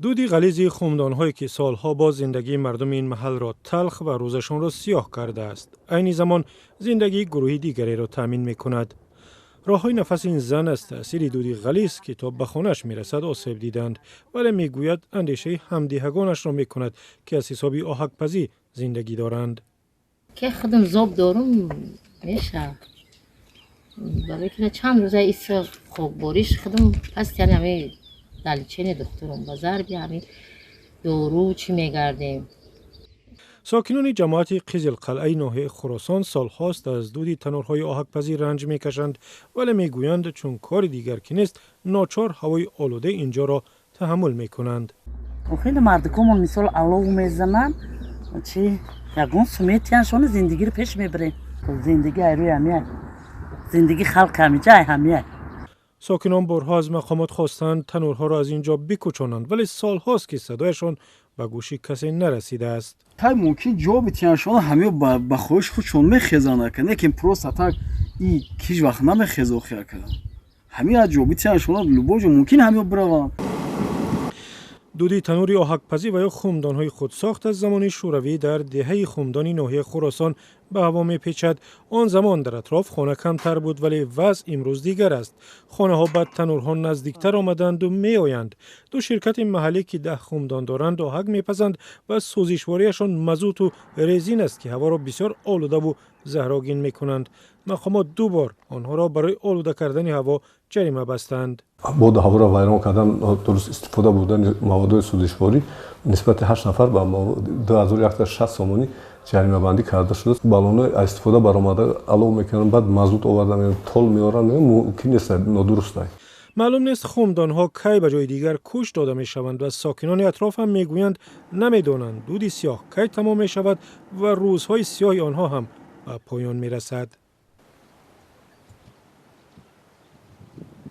Дуди ғализи хумдонҳое, ки солҳо боз зиндагии мардуми ин маҳалро талх ва рӯзашонро сиёҳ кардааст, айни замон зиндагии гурӯҳи дигареро таъмин мекунад. Роҳҳои нафаси ин зан аз таъсири дуди ғализ, ки то ба хонааш мерасад, осеб диданд, вале мегӯяд, андешаи ҳамдиҳагонашро мекунад, ки аз ҳисоби оҳакпазӣ зиндагӣ доранд. Ки худам зоб дорум, меша, барои ки чанд рӯза иса хокбориш худам пас яъне ҳами дар лечение духтурам ба зарби ҳами дору чӣ мегардем. Сокинони ҷамоати Қизилқалъаи ноҳияи Хуросон солҳост аз дуди танурҳои оҳакпазӣ ранҷ мекашанд, вале мегӯянд, чун кори дигар ки нест, ночор ҳавои олудаи инҷоро таҳаммул мекунанд. Хеле мардикомон мисол алов мезананд, чи ягон суметияншони зиндагиро пеш мебарем. Зиндагӣ айрӯи ҳамия, зиндагии халқ ҳамиҷа ай ҳамия. Сокинон борҳо аз мақомот хостанд, танурҳоро аз ин ҷо бикӯчонанд, вале солҳост, ки садояшон ба гӯши касе нарасидааст. Тай мумкин ҷо битияншона, ҳамиё ба хоҳиши худшон мехезанд, ака, не ки просто так и ҳеҷ вақт намехеза охи, ака. Ҳамиё ҷо битияншона, любой ҷо мумкин ҳамиё бираванд. Дуди танури оҳакпазӣ ва ё хумдонҳои худсохт аз замони Шӯравӣ дар деҳаи Хумдони ноҳияи Хуросон ба ҳаво мепечад. Он замон дар атроф хона камтар буд, вале вазъ имрӯз дигар аст. Хонаҳо ба танурҳо наздиктар омаданду меоянд. Ду ширкати маҳаллӣ, ки 10 хумдон доранд, оҳак мепазанд ва сӯзишвориашон мазуту резин аст, ки ҳаворо бисёр олудаву заҳрогин мекунанд. Мақомот ду бор онҳоро барои олуда кардани ҳаво ҷарима бастанд. Боду ҳаворо вайрон кардан, дуруст истифода бурдани маводҳои сӯзишворӣ нисбати ҳашт нафар ба 2160 сомонӣ ҷаримабандӣ карда шудааст. Баллонҳои аз истифода баромада алов мекунанд, баъд мазут оварда, тол меоранд, мумкин нест, нодуруст. Маълум нест, хумдонҳо кай ба ҷои дигар кӯч дода мешаванд ва сокинони атроф ҳам мегӯянд, намедонанд, дуди сиёҳ кай тамом мешавад ва рӯзҳои сиёҳи онҳо ҳам ба поён мерасад.